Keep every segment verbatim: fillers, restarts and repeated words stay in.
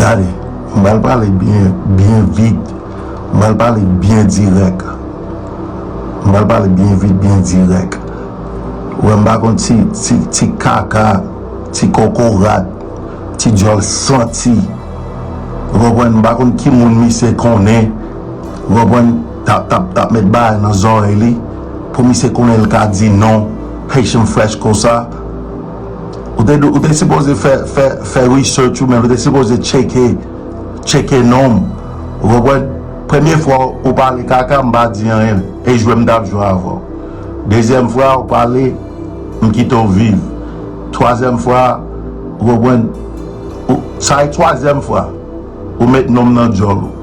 Gade, m pral pale byen, byen vit. M pral pale byen dirèk. M pral pale byen vit, byen dirèk. Ou wè, m pa konn ti, ti, ti kaka, ti kokorat, ti dyòl santi. Ou konprann? M pa konn ki moun misye konnen. Ou konprann? T ap, t ap, t ap met bagay nan zòrèy li. Pou misye konnen l ka di non. Haitian Fresh konsa. Ou te, ou te sipoze fè, fè, fè research ou menm, ou te sipoze tcheke, tcheke non m. Ou konprann? Premye fwa ou pale kaka, m pa di anyen, e jwe m t ap jwe avè w. Dezyèm fwa ou pale, m kite w viv. Twazyèm fwa, ou konprann? Ou, sa e twazyèm fwa ou met non m nan dyòl ou.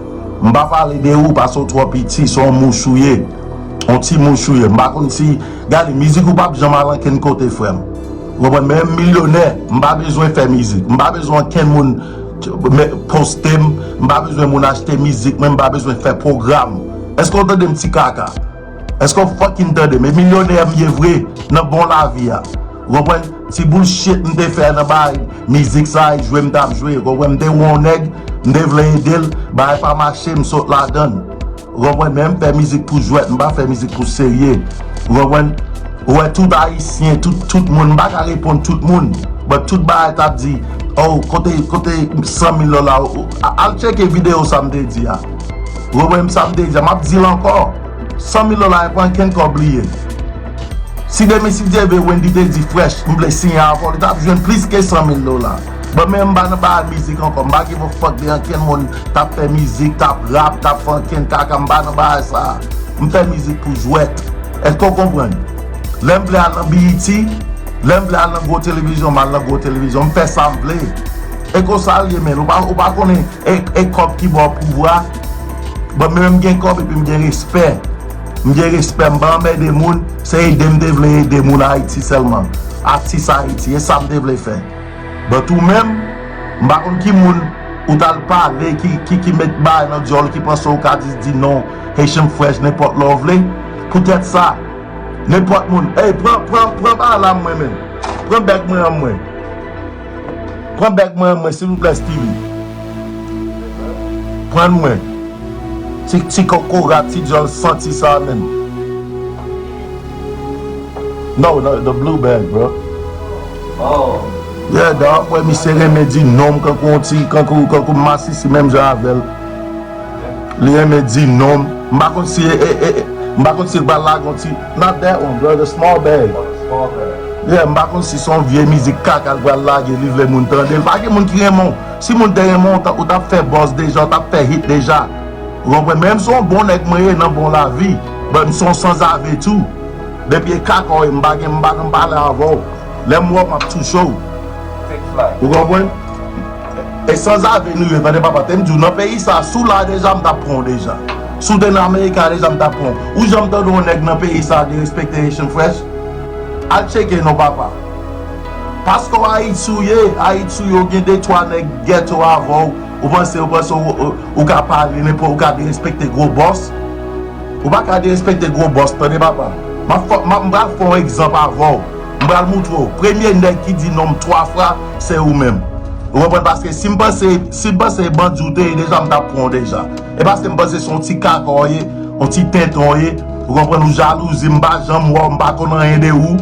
M pa pale de ou paske w twò piti, se yon mouch ou ye. Yon ti mouch ou ye. M pa konn si, gade, mizik ou p ap janm al ankenn kote, frè m. Ou konprann? Men m milyonè, m pa bezwen fè mizik. M pa bezwen ankenn moun poste m. M pa bezwen moun achte mizik mwen. M pa bezwen fè pwogram. Èske w tande m, ti kaka? Èske w fucking tande m? E milyonè m ye vre nan bon lavi a. Ou konprann? Ti bullshit m te fè nan bay mizik sa, e jwe m t ap jwe. Ou konprann? M te wè yon nèg, m te vle ede l, bagay pa mache, m sot ladan l. Ou konprann? Men m fè mizik pou jwèt, m pa fè mizik pou serye. Ou konprann? Ou wè tout Ayisyen, tout, tout moun, m pa ka reponn tout moun. But tout bagay t ap di, oh, kote, kote san mil dola, ou, ou, a-, al tcheke videyo sa m te di a. Ou konprann sa m te di a, m ap di l ankò. San mil dola e pa ankenn kòb li ye. Si demen, si Dye vle, Wendy te di Fresh, m vle siyen avè w, li t ap jwenn plis ke san mil dola. Bon, men m pa nan bagay mizik ankò. M pa give a fuck de ankenn moun t ap fè mizik, t ap rap, t ap fè ankenn kaka. M pa nan bagay sa a. M fè mizik pou jwèt. Èske w konprann? Lè m vle al nan B E T, lè m vle al nan gwo televizyon, m al nan gwo televizyon. M fè sa m vle. E konsa l ye, men. Ou pa, ou pa konnen e, e kòb ki ba w pouvwa. Bon, men m gen kòb epi m gen respè. M gen respè, m pa anmède moun. Se ede m te vle ede moun Ayiti sèlman. Atis Ayiti, e sa m te vle fè. But ou menm, m pa konn ki moun ou t al pale, ki, ki, ki met bagay nan dyòl, ki panse w ka jis di non, Haitian Fresh, nenpòt lè w vle. Poutèt sa, nenpòt moun. Ey, pran, pran, pran bagay la mwen menm. Pran bèg mwen an mwen. Pran bèg mwen an mwen, silvouplè, Steevy. Pran mwen. Ti, ti kokorat, ti dyòl santi sa menm. No, no, the blue bag, bro. Oh. Yeah, dawg, mwen misye renmen di non m kankou yon ti, kankou, kankou masisi menm jan avè l. Li renmen di non m. M pa konn si, e, e, e, m pa konn si l pral lage yon ti, not that one, bro, the small bag. Oh, the small bag. Yeah, m pa konn si se yon vye mizik kaka l pral lage, li vle moun tande l. Pa gen moun ki renmen w. Si moun te renmen w, ou t ap, ou t ap fè buzz deja, ou t ap fè hit deja. Ou konprann? Men m se yon bon nèg mwen ye nan bon lavi. But m se yon sanzave tou. Depi e kaka w ye, m pa gen, m pa nan pale avè w. Lè m wè w, m ap touche w. Ou konprann? E sanzave nou ye, tande papa. Te m di w, nan peyi sa, si w la deja, m t ap pran w deja. Si w te nan Amerika deja, m t ap pran w. Ou janm tande yon nèg nan peyi sa derespekte Haitian Fresh? Al tcheke non, papa. Paske w Ayiti w ye, Ayiti w ye, w gen de twa nèg ghetto avè w. Ou panse, ou panse ou, ou, ou ka pale nenpòt, ou ka derespekte gwo bòs? Ou pa ka derespekte gwo bòs, tande papa. M ap fè, m ap, m pral fè yon egzanp avè w. M pral moutre w. Premye nèg ki di non m twa fwa, se ou menm. Ou konprann? Paske si m panse, si m panse bandi w te ye deja, m t ap pran w deja. E paske m panse se yon ti kaka w ye, yon ti tenten w ye. Ou konprann? Ou jalouzi, m pa janm wè w, m pa konn anyen de ou.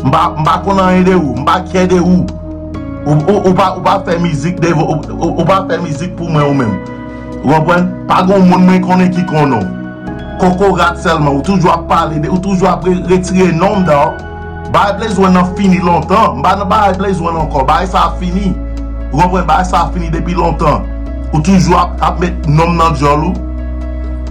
M pa, m pa konn anyen de ou, m pa care de ou. Ou, ou, ou pa, ou pa fè mizik de, ou, ou, ou pa fè mizik pou mwen ou menm. Ou konprann? Pa gen yon moun mwen konnen ki konnen w. Kokorat sèlman, ou toujou ap pale de, ou toujou ap re-, retire non m, dawg. Bagay Blaze One nan fini lontan. M pa nan bagay Blaze One ankò. Bagay sa a fini. Ou konprann? Bagay sa a fini depi lontan. Ou toujou ap, ap met non m nan dyòl ou.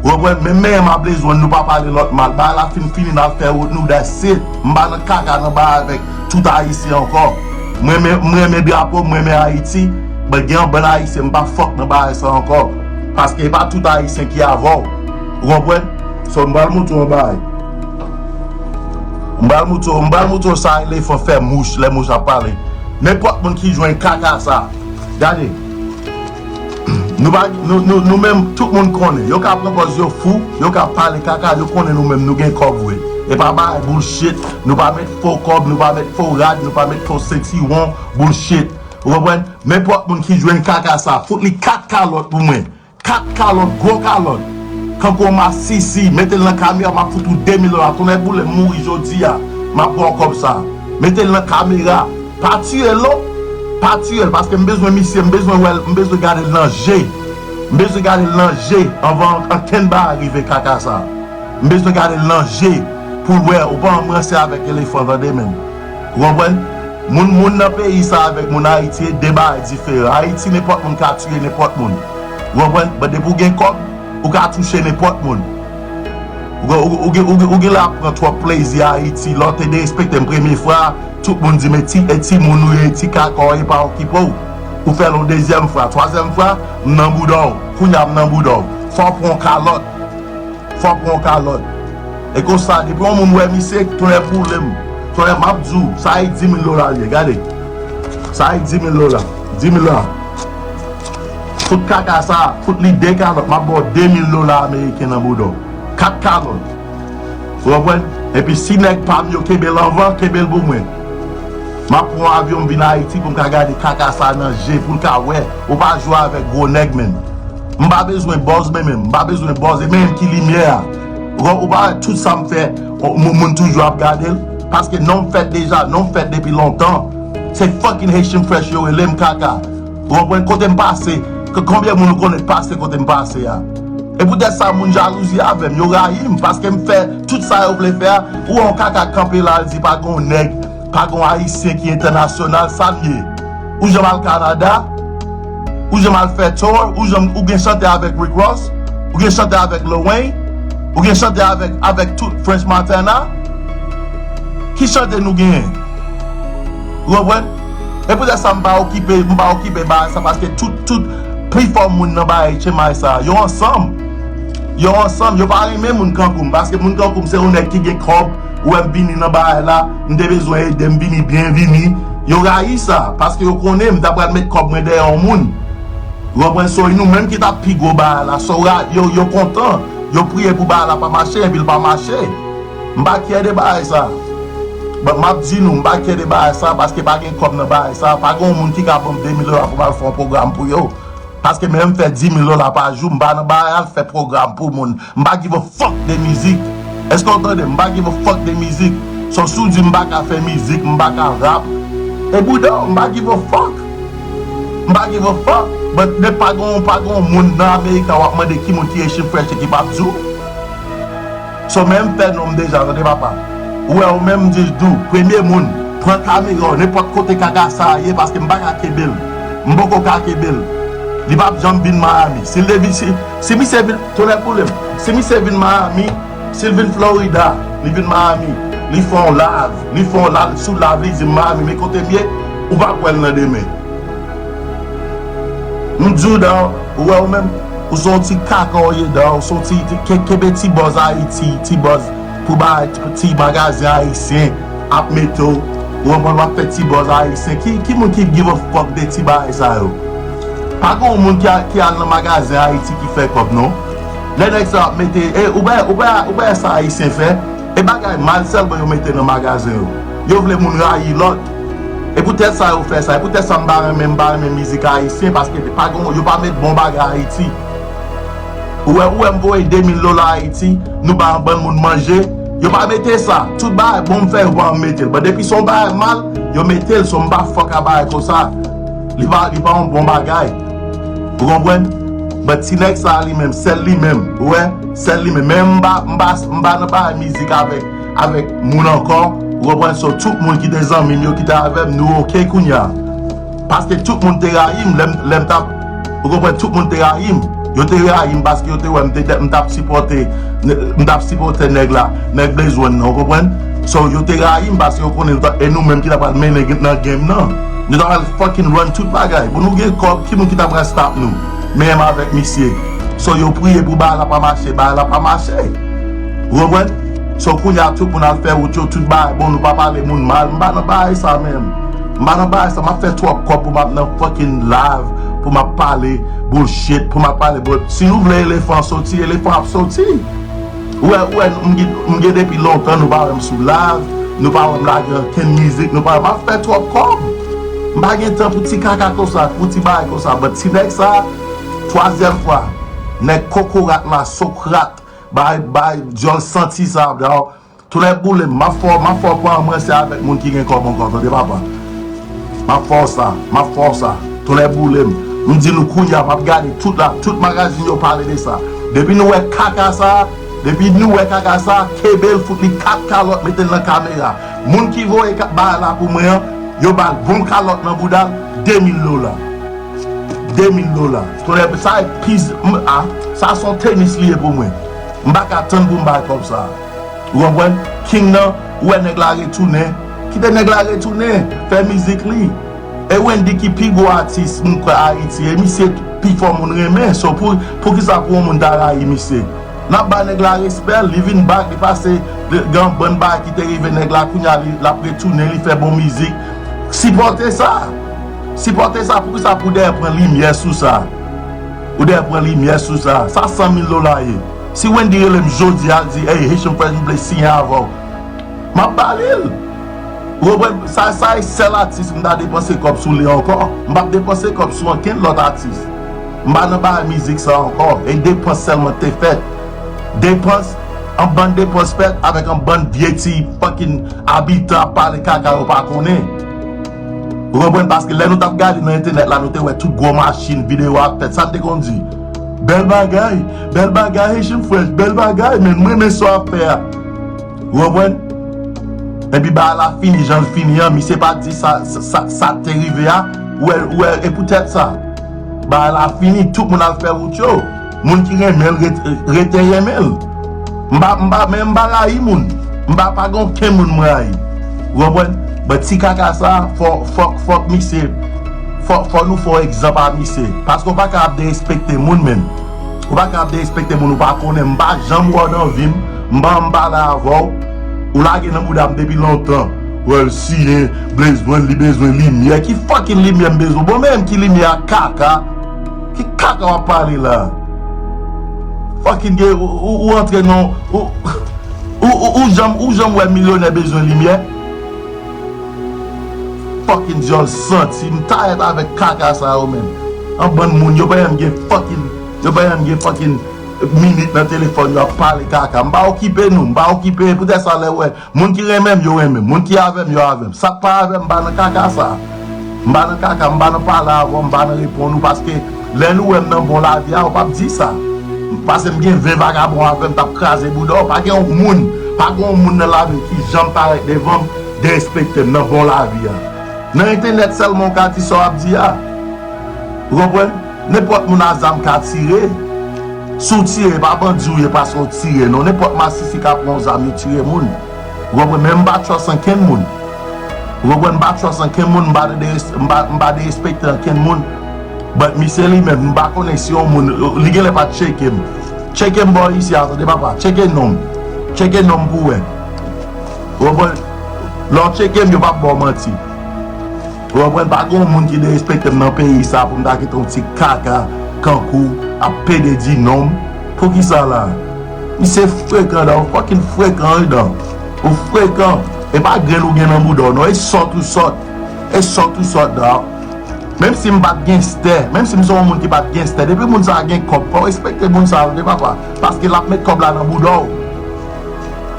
Ou konprann? Menm menm a Blaze One, nou pa pale lòt mal. Bagay la fin fini, n al fè wout nou, that's it. M pa nan kaka nan bagay avèk tout Ayisyen ankò. M renmen, m renmen drapo, m renmen Ayiti, but gen yon bann Ayisyen, m pa fuck nan bagay sa ankò. Paske e pa tout Ayisyen ki avè w. Ou konprann? So, m pral moutre w yon bagay. M pral moutre w, m pral moutre w sa elefan fè mouch, lè mouch ap pale. Nenpòt moun ki jwenn kaka sa, gade. Nou pa, nou, nou, nou menm, tout moun konnen. Yo ka pran pòz yo fou, yo ka pale kaka, yo konnen nou menm, nou gen kòb vre. E pa bagay bullshit, nou pa met fo kòb, nou pa met fo rad, nou pa met fo sentiwon, bullshit. Ou konprann? Nenpòt moun ki jwenn kaka sa, fout li kat kalòt pou mwen. Kat kalòt, gwo kalòt. Kankou yon masisi, mete l nan kamera, m ap fout ou de mil dola. Tonnè boule m mouri jodi a, m ap ba w kòb sa. Mete l nan kamera. Pa tiye l non. Pa tiye l, paske m bezwen misye, m bezwen wè l, m bezwen gade l nan je. M bezwen gade l nan je anvan ankenn bagay rive kaka sa. M bezwen gade l nan je pou l wè ou pa ranse avèk elefan, tande menm. Ou konprann? Moun, moun nan peyi sa avèk moun Ayiti e de bagay diferan. Ayiti, nenpòt moun ka tiye nenpòt moun. Ou konprann? But depi w gen kòb, ou ka touche nenpòt moun. Ou, ou, ou, ou, ou, ou gen la pran twòp plezi Ayiti. Lè w te derespekte m premye fwa, tout moun di m e ti, e timoun ou ye, e ti kaka w ye, pa okipe w. Ou fè l yon dezyèm fwa, twazyèm fwa, m nan bouda w. Kounye a m nan bouda w. Fò w pran yon kalòt. Fò w pran yon kalòt. E konsa, depi yon moun wè misye, tonnè boule m. Tonnè m ap di w, sa e di mil dola l ye, gade. Sa e di mil dola. Di mil dola. Fout kaka sa, fout li de kalòt, m ap ba w de mil dola ameriken nan bouda w. Kat kalòt. Ou konprann? Epi si nèg pa m yo kenbe l anvan, kenbe l pou mwen. M ap pran yon avyon, m vin Ayiti pou m ka gade kaka sa nan je, pou l ka wè. Ou pa jwe avèk gwo nèg, menm. M pa bezwen buzz, men menm. M pa bezwen buzz, e men menm ki limyè a. Ou, ou pa wè tout sa m fè, moun, moun toujou ap gade l. Paske non m fèt deja, non m fèt depi lontan. Se fucking Haitian Fresh yo rele m kaka. Ou konprann kote m pase? K-, konbyen moun ou konnen k pase kote m pase a? E poutèt sa, moun jalouzi avè m, yo rayi m, paske m fè tout sa yo vle fè a. Ou wè yon kaka kanpe la, l di pa gen yon nèg, pa gen yon Ayisyen ki entènasyonal, sa l ye? Ou janm al Kanada? Ou janm al fè tour? Ou janm, ou gen chante avèk Rick Ross? Ou gen chante avèk Lil Wayne? Ou gen chante avèk, avèk tout French Montana? Ki chante nou genyen? Ou konprann? E poutèt sa m pa okipe, m pa okipe bagay sa, paske tout, tout, pifò moun nan bagay tchemay sa, yo ansanm. Yo ansanm, yo pa renmen moun kankou m, paske moun kankou m se yon nèg ki gen kòb, ou wè m vini nan bagay la, m te bezwen ede, m vini, byenvini. Yo rayi sa, paske yo konnen m ta pral met kòb mwen dèyè yon moun. Ou konprann? So, e nou menm ki t ap pi gwo bagay la, so, ra-, yo, yo kontan, yo priye pou bagay la pa mache, epi l pa mache. M pa kyè de bagay sa. But m ap di nou, m pa kyè de bagay sa, paske pa gen kòb nan bagay sa. Pa gen yon moun ki ka ban m de mil dola pou m al fè yon pwogram pou yo. Paske menm m fè di mil dola pa jou, m pa nan bagay al fè pwogram pou moun. M pa give a fuck de mizik. Èske w tande? M pa give a fuck de mizik. So, si w di m pa ka fè mizik, m pa ka rap, e bouda w, m pa give a fuck. M pa give a fuck. But ne pa gen, pa gen yon moun nan America w ap mande ki moun ki Haitian Fresh e ki p ap di w. So, men m fè non m deja, tande papa. Ou wè, ou menm m di w, premye moun, pran kamera w, nenpòt kote kaka sa a ye, paske m pa ka kenbe l. M poko ka kenbe l. Li p ap janm vin Miami. Si l te vin, si, si misye vin, tonnè boule m. Si misye vin Miami, si l vin Florida, li vin Miami, li fè yon live, li fè yon live, sou live, li di m Miami, men kote m ye, ou p ap wè l nan demen. M di w dan, ou wè ou menm, ou se yon ti kaka w ye dan, ou se yon ti, ti ke-, kenbe ti buzz Ayiti, ti buzz pou bay ti, ti magazen ayisyen ap mete w, ou konprann, w ap fè ti buzz ayisyen. Ki, ki moun ki give a fuck de ti bagay sa yo? Pa gen yon moun ki a-, ki al nan magazen Ayiti ki fè kòb non. Lè nèg sa ap mete, e, ou wè, ou wè, ou wè sa ayisyen fè? E bagay mal sèlman yo mete nan magazen yo. Yo vle moun rayi lòt. E poutèt sa yo fè sa. E poutèt sa m pa renmen, m pa renmen mizik ayisyen, paske pa gen, yo pa met bon bagay Ayiti. Ou wè, ou wè m voye de mil dola Ayiti, nou ba yon bann moun manje, yo pa mete sa. Tout bagay bon m fè, yo pa mete l. But depi se yon bagay mal, yo mete l, so m pa fuck a bagay konsa. Li pa, li pa yon bon bagay. Ou konprann? But ti nèg sa li menm, sèl li menm, ou wè, sèl li menm. Men m pa, m pa, m pa nan bagay mizik avèk, avèk moun ankò, ou konprann? So, tout moun ki te zanmi m yo, ki te avè m, nou oke kounye a. Paske tout moun te rayi m, lè m, lè m t ap, ou konprann? Tout moun te rayi m. Yo te rayi m paske yo te wè m te, m t ap sipòte, m t ap sipòte nèg la, nèg Blaze One nan, ou konprann? So, yo te rayi m paske yo konnen nou ta, e nou menm ki ta pral mennen nan game nan. Nou ta pral fucking run tout bagay. Bon, nou gen kòb, ki moun ki ta pral stop nou? Menm avèk misye. So, yo priye pou bagay la pa mache, bagay la pa mache. Ou konprann? So, kounye a, tout moun al fè wout yo, tout bagay. Bon, nou pa pale moun mal. M pa nan bagay sa menm. M pa nan bagay sa. M ap fè twòp kòb pou m ap nan fucking live, pou m ap pale bullshit, pou m ap pale bòt. Si nou vle elefan soti, elefan ap soti. Ou wè, ou wè, m gen, m gen depi lontan nou pa wè m sou live, nou pa wè m lage ankenn mizik, nou pa wè m ap fè twòp kòb. M pa gen tan pou ti kaka konsa, pou ti bagay konsa. But ti nèg sa, twazyèm fwa, nèg kokorat la, sokrat, bay, bay, dyòl santi sa, dawò. Tonnè boule m, m ap fè w, m ap fè w pran ranse avèk moun ki gen kòb ankò, tande papa. M ap fè w sa, m ap fè w sa. Tonnè boule m. M di nou kounye a, m ap gade tout la, tout magazin yo pale de sa. Depi nou wè kaka sa, depi nou wè kaka sa, kenbe l, fout li kat kalòt, mete l nan kamera. Moun ki voye ka- bagay la pou mwen an, yo ba l bon kalòt nan bouda l, de mil dola. De mil dola. Tonnè, sa e piz, m, a, sa se yon tenis li ye pou mwen. M pa ka tann pou m bay kòb sa. Ou konprann? King nan, ou wè nèg la retounen. Kite nèg la retounen, fè mizik li. E Wendy ki pi gwo atis, m kwè, Ayiti. E misye pi fò moun renmen. So, pou, poukisa pou yon moun ta rayi misye? N ap ba nèg la respè, li vin back, li pase de, gen yon bann bagay ki te rive nèg la, kounye a li, l ap retounen, li fè bon mizik. Sipòte sa. Sipòte sa, poukisa pou dèyè pran limyè sou sa? Ou dèyè pran limyè sou sa? Sa san mil dola ye. Si Wendy rele m jodi a, l di, "Hey, Haitian Fresh, m vle siyen avè w." M ap ba li l. Ou konprann? Sa, sa e sèl atis m ta depanse kòb sou li ankò. M p ap depanse kòb sou ankenn lòt atis. M pa nan bagay mizik sa ankò. E depans sèlman te fèt. Depans, yon bann depans fèt avèk yon bann vye ti fucking abitan ap pale kaka yo pa konnen. Ou konprann? Paske lè nou t ap gade nan entènèt la, nou te wè tout gwo machin, videyo ap fèt. Sa n te konn di? Bèl bagay, bèl bagay, Haitian Fresh, bèl bagay, men mwen renmen sa w ap fè a. Ou konprann? Epi bagay la fini, jan l fini an, misye pa di sa, sa, sa, sa te rive a, ou wè, ou wè, e poutèt sa. Bagay la fini, tout moun al fè wout yo. Moun ki renmen l, ret-, rete renmen l. M pa, m pa, men m pa rayi moun. M pa, pa gen okenn moun m rayi. Ou konprann? But ti kaka sa, fò, fòk, fòk misye, fò, fò nou fè egzanp a misye. Paske w pa ka ap derespekte moun menm. Ou pa ka ap derespekte moun ou pa konnen. M pa janm wè w nan vi m. M pa janm pale avè w. Ou lage nan bouda m depi lontan. Wè l siyen, bezwen, li bezwen limyè. Ki fucking limyè m bezwen? Bon, men ki limyè a kaka? Ki kaka w ap pale la? Fucking gen, ou, ou, ou antre nan, ou, ou, ou, ou janm, ou janm wè milyonè bezwen limyè? Fucking dyòl santi, m tayèt avèk kaka sa yo menm. Yon bann moun, yo pa janm gen fucking, yo pa janm gen fucking minit nan telefòn yo ap pale kaka. M pa okipe nou, m pa okipe, poutèt sa lè w wè, moun ki renmen m, yo renmen m, moun ki avè m, yo avè m. Sa k pa avè m, m pa nan kaka sa. M pa nan kaka, m pa nan pale avè w, m pa nan reponn ou, paske lè nou wè m nan bon lavi a, ou p ap di sa. Paske m gen ven vagabon avè m, t ap kraze bouda w. Pa gen yon moun, pa gen yon moun nan lavi m ki janm parèt devan m, derespekte m nan bon lavi a. Nan entènèt sèlman w ka di sa w ap di a. Ou konprann? Nenpòt moun a zam ka tire. Si w tire, pa bandi w ye paske w tire, non. Nenpòt masisi ka pran yon zam, yo tire moun. Ou konprann? Men m pa trust ankenn moun. Ou konprann? M pa trust ankenn moun, m pa de, m pa, m pa derespekte ankenn moun. But misye li menm, m pa konnen si yon moun, li genlè pa t tcheke m. Tcheke m bò isi a, tande papa. Tcheke non m. Tcheke non m pou w wè. Ou konprann? Lè w tcheke m, yo p ap ba w manti. Ou konprann? Pa gen yon moun ki derespekte m nan peyi sa pou m ta kite yon ti kaka kankou ap pede di non m. Poukisa la? Misye frekan dan, ou fucking frekan wi dan. Ou frekan. E pa grenn ou gen nan bouda w non, e sòt ou sòt. E sòt ou sòt dan. Menm si m pa t genstè, menm si m se yon moun ki pa t genstè, depi moun sa a gen kòb, fò w respekte moun sa a wi papa. Paske l ap met kòb la nan bouda w.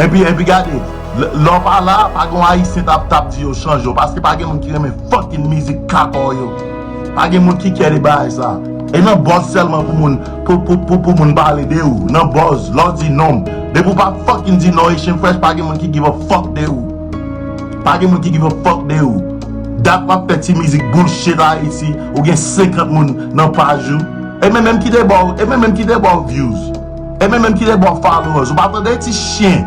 Epi, epi gade, lè, lè w pa la, pa gen yon ayisyen t ap, t ap di yo chanje w, paske pa gen moun ki renmen fucking mizik kaka w yo. Pa gen moun ki kè de bagay sa. E nan buzz sèlman pou moun, pou, pou, pou, pou moun pale de ou. Nan buzz, lè w di non m. Depi w pa fucking di non Haitian Fresh, pa gen moun ki give a fuck de ou. Pa gen moun ki give a fuck de ou. Dat w ap fè ti mizik bullshit Ayiti, ou gen senkant moun nan paj ou. E mwen menm ki te ba w, e mwen menm ki te ba w views. E mwen menm ki te ba w followers. Ou pa tande ti chen.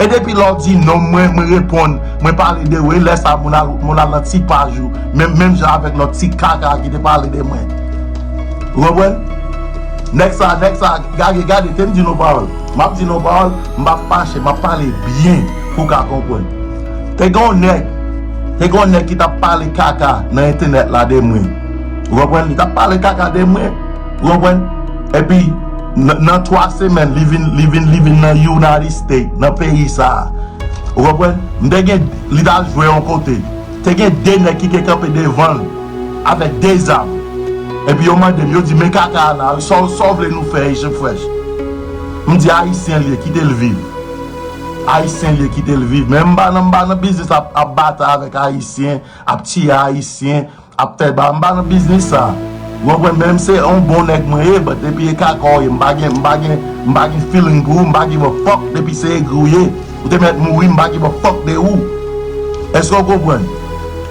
E depi lè w di non mwen, mwen reponn, mwen pale de ou, e lè sa moun al, moun al nan ti paj ou, menm, menm jan avèk lòt ti kaka ki te pale de mwen. Ou konprann? Nèg sa, nèg sa, gade, gade, te m di nou pawòl. M ap di nou pawòl, m p ap fache, m ap pale byen pou w ka konprann. Te gen yon nèg, te gen yon nèg ki t ap pale kaka nan entènèt la de mwen. Ou konprann? Li t ap pale kaka de mwen. Ou konprann? Epi, nan, nan twa semèn, li vin, li vin, li vin nan United States, nan peyi sa a. Ou konprann? M te gen, li t al jwe yon kote. Te gen de nèg ki te kanpe devan l avèk de zam. Epi yo mande m, yo di, "Men kaka a la, sa w, sa w vle nou fè, Haitian Fresh?" M di, "Ayisyen l ye, kite l viv. Ayisyen l ye, kite l viv." Men m pa nan, m pa nan biznis ap, ap batay avèk Ayisyen, ap tiye Ayisyen, ap fè ba, m pa nan biznis sa. Ou konprann? Menm se yon bon nèg mwen ye, but depi e kaka w ye, m pa gen, m pa gen, m pa gen feeling pou ou, m pa give a fuck depi se egri w ye. Ou te mèt mouri, m pa give a fuck de ou. Èske w konprann?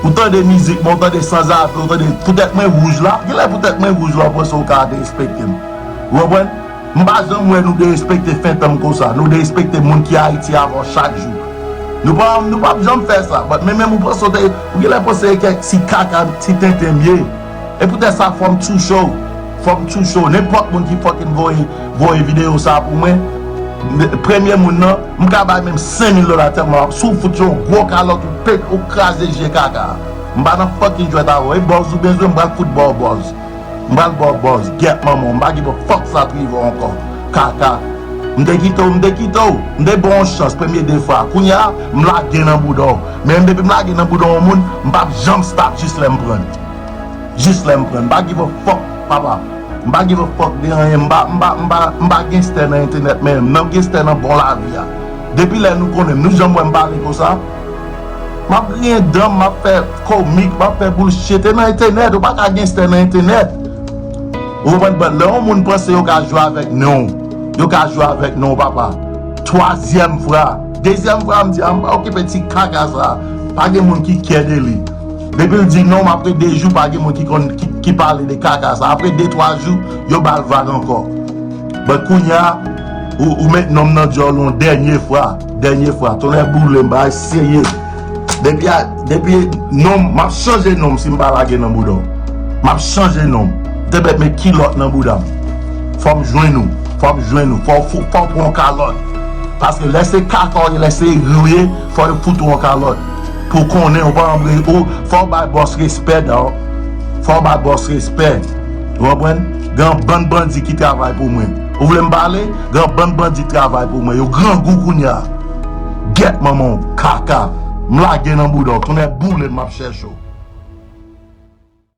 Ou tande mizik mwen, ou tande sanzave, ou tande poutèt mwen wouj la. Genlè poutèt mwen wouj la, ou panse ou ka derespekte m. Ou konprann? M pa janm wè nou derespekte Fentanm konsa. Nou derespekte moun ki Ayiti avè w chak jou. Nou pa, nou p ap janm fè sa. But men menm ou panse w te, ou genlè panse e kèk ti kaka, ti tenten m ye. E poutèt sa, fò m tou cho. Fò m tou cho. Nenpòt moun ki fucking voye, voye videyo sa pou mwen, premye moun nan, m ka bay menm senk mil dola tèlman si w fout yon gwo kalòt, ou pete, ou kraze je kaka. M pa nan fucking jwèt avè w. E buzz ou bezwen, m pral fout ba w buzz. M pral ba w buzz. Gyèt manman w. M pa give a fuck sa t rive w ankò. Kaka. M te kite w, m te kite w. M te ba w yon chans premye de fwa. Kounye a, m lage nan bouda w. Men depi m lage nan bouda yon moun, m p ap janm stop jis lè m pran l. Jis lè m pran l. M pa give a fuck, papa. M pa give a fuck de anyen. M pa, m pa, m pa, m pa genstè nan entènèt, men m nan genstè nan bon lavi a. Depi lè nou konnen m, nou janm wè m pale konsa? M ap griyen dan m, m ap fè komik, m ap fè bullshit. E nan entènèt, ou pa ka genstè nan entènèt. Ou konprann? But lè yon moun panse yo ka jwe avèk non w, yo ka jwe avèk non w, papa. Twazyèm fwa. Dezyèm fwa, m di, a, m pa okipe ti kaka sa. Pa gen moun ki kyè de li. Depi l di non, m apre de jou, pa gen moun ki konn, ki, ki pale de kaka sa. Apre de, twa jou, yo ba l vag ankò. But kounye a, ou, ou met non m nan dyòl yon dènye fwa. Dènye fwa. Tonnè boule m, bagay serye. Depi a, depi non m, m ap chanje non m si m pa lage nan bouda w. M ap chanje non m. Ou te mèt met kilòt nan bouda m. Fò m jwenn ou. Fò m jwenn ou. Fò, fò, fò w pran yon kalòt. Paske lè se kaka w ye, lè se egri w ye, fò yo fout ou yon kalòt. Pou w konnen, ou pa anbre, ou, fò w bay bòs respè, dawò. Fò w bay bòs respè. Ou konprann? Gen yon bann bandi ki travay pou mwen. Ou vle m pale? Gen yon bann bandi ki travay pou mwen. Yo grangou kounye a. Gyèt manman w, kaka. M lage nan bouda w. Tonnè boule m, m ap chèche w.